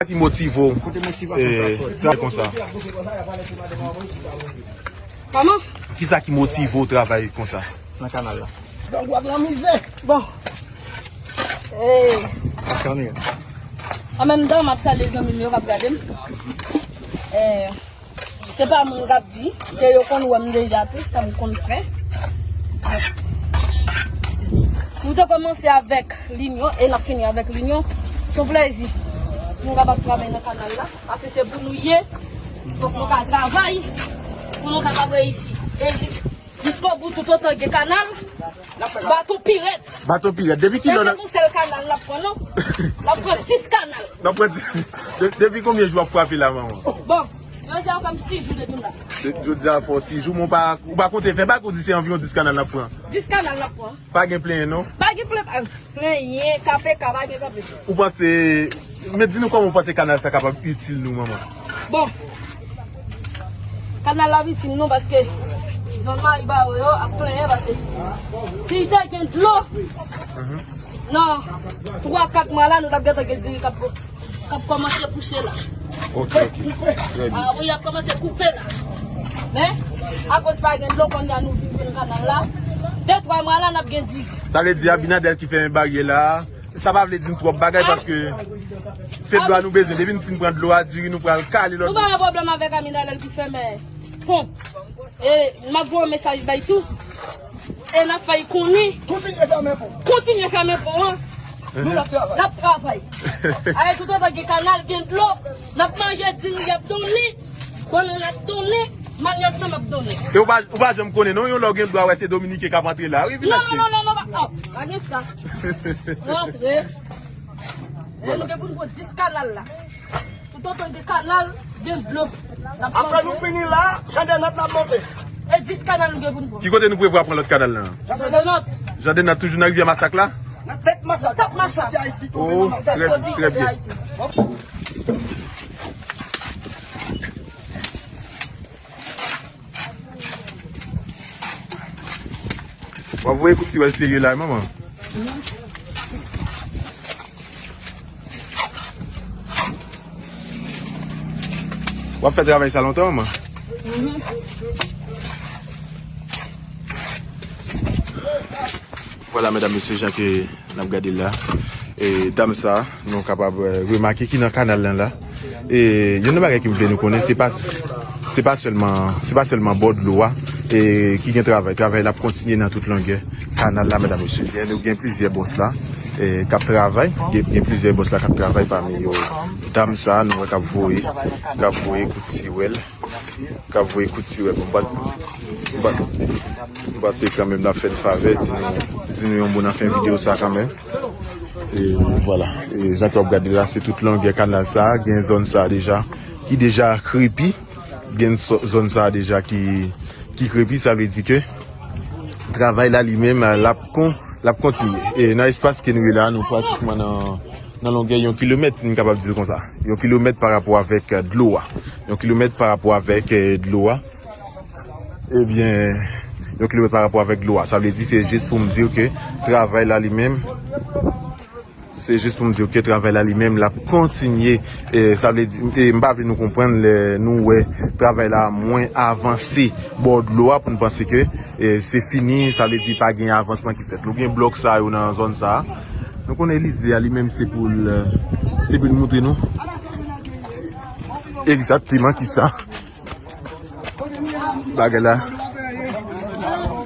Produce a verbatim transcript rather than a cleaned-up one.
Ki motive w, eh, travay konsa? Kòman? Kisa ki motive w travay konsa? Nan kanal la. Gang w ap nan mizè. Bon. Eh. An menm tan, m ap salye zanmi m yo k ap gade m. Eh, se pa moun k ap di, ke yo konn wè m deja tou, sa m konn fè. Nou te kòmanse avèk linyon e n ap fini avèk linyon. Se yon plezi pou nou kapab travay nan kanal la. Paske se pou nou ye. Fòk nou ka travay pou nou kapab reyisi. E jis, jiskobout, toutotan gen kanal, baton pi rèd. Baton pi rèd. Depi kilè? E se pa yon sèl kanal n ap pran, non. N ap pran dis kanal. N ap pran dis. De-, depi konbyen jou w ap frape la, manman? Bon, jodi a fè m sis jou depi m la. De-, jodi a fè w sis jou, men w pa, ou pa konte fè bak, ou di se anviwon dis kanal n ap pran. Dis kanal n ap pran. Pa gen plenyen, non? Pa gen plenyen, ah, plenyen, K P K, pa gen K P K. Ou panse, men di nou kòman w panse kanal sa kapab itil nou, manman? Bon, kanal la ap itil nou paske zòn Maribaro yo ap plenyen paske si te gen dlo, nan twa, kat mwa la, nou t ap gentan gen diri k ap k ap kòmanse pouse la. Ok, ok. Trè byen. Ah wi, y ap kòmanse koupe la. Men, akoz pa gen dlo, kounye a nou vin jwenn kanal la. De, twa mwa la, n ap gen diri. Sa vle di Abinader ki fèmen baryè la. Sa pa vle di n twòp bagay paske se dlo a nou bezwen. Depi n fin pran dlo a, diri nou pral kale lòt bò. Nou pa gen pwoblèm avèk Abinader ki fèmen pon. E m ap voye yon mesaj bay tou. E n ap fè y konnen. Kontinye fèmen pon. Kontinye fèmen pon an. Nou n ap travay. N ap travay. Aye, toutotan gen kanal, gen dlo, n ap manje diri y ap donnen, bannann ap donnen, manyòk nan m ap donnen. E ou pa, ou pa janm konnen non, yon lè w gen dwa wè se Dominiken k ap antre la, wi, vin achte. Non, non, non, non, non, pa, oh, pa gen sa. Rantre. E nou gen pou n pran dis kanal la. Toutotan gen kanal, gen dlo. Apre nou fini la, Jan de Nòt n ap monte. E dis kanal nou gen pou n pran. Ki kote nou prevwa pran lòt kanal la? Jan de Nòt. Jan de Nòt toujou nan Rivyè Masak la? Nan Tèt Masak. Tèt Masak. Soti Ayiti, tonbe nan Masak. Oh, trè, trè byen. Soti Ayiti. W ap voye kout tiwèl serye la, manman. W ap fè travay sa lontan, manman? Vwala, medam, mesye, jan ke n ap gade l la. E dam sa, nou kapab, eh, remake ki nan kanal lan la. E youn nan bagay ke m vle nou konnen, se pa, se pa sèlman, se pa sèlman bò dlo a, e ki gen travay. Travay la ap kontinye nan tout longè kanal la, medam, mesye. Gen, nou gen plizyè bòs la, e k ap travay. Gen, gen plizyè bòs la k ap travay, pami yo dam sa, nou wè k ap voye, k ap voye kout tiwèl. K ap voye kout tiwèl. Bon, m pa, m pa, m panse kanmenm n ap fè n favè, di nou, di nou yon mo nan fen videyo sa kanmenm. E vwala. E jan ke w ap gade la, se tout longè kanal sa, gen zòn sa deja, ki deja krepi. Gen zò-, zòn sa deja ki, ki krepi, sa vle di ke travay la li menm, l ap kon-, l ap kontinye. E nan espas ke nou ye la, nou pratikman nan, nan longè yon kilomèt, nou kapab di l konsa. Yon kilomèt pa rapò avèk, eh, dlo a. Yon kilomèt pa rapò avèk, eh, dlo a. Ebyen, yon kilomèt pa rapò avèk dlo a. Sa vle di, se jis pou m di w ke travay la li menm, se jis pou m di w ke travay la li menm, l ap kontinye. E, sa vle di, e, m pa vle nou konprann lè nou wè travay la mwen avanse bò dlo a pou n panse ke, e, se fini, sa vle di pa gen avansman ki fèt. Nou gen blòk sa yo nan zòn sa. Nou konnen Elize a li menm se pou l, se pou l montre nou egzakteman kisa bagay la.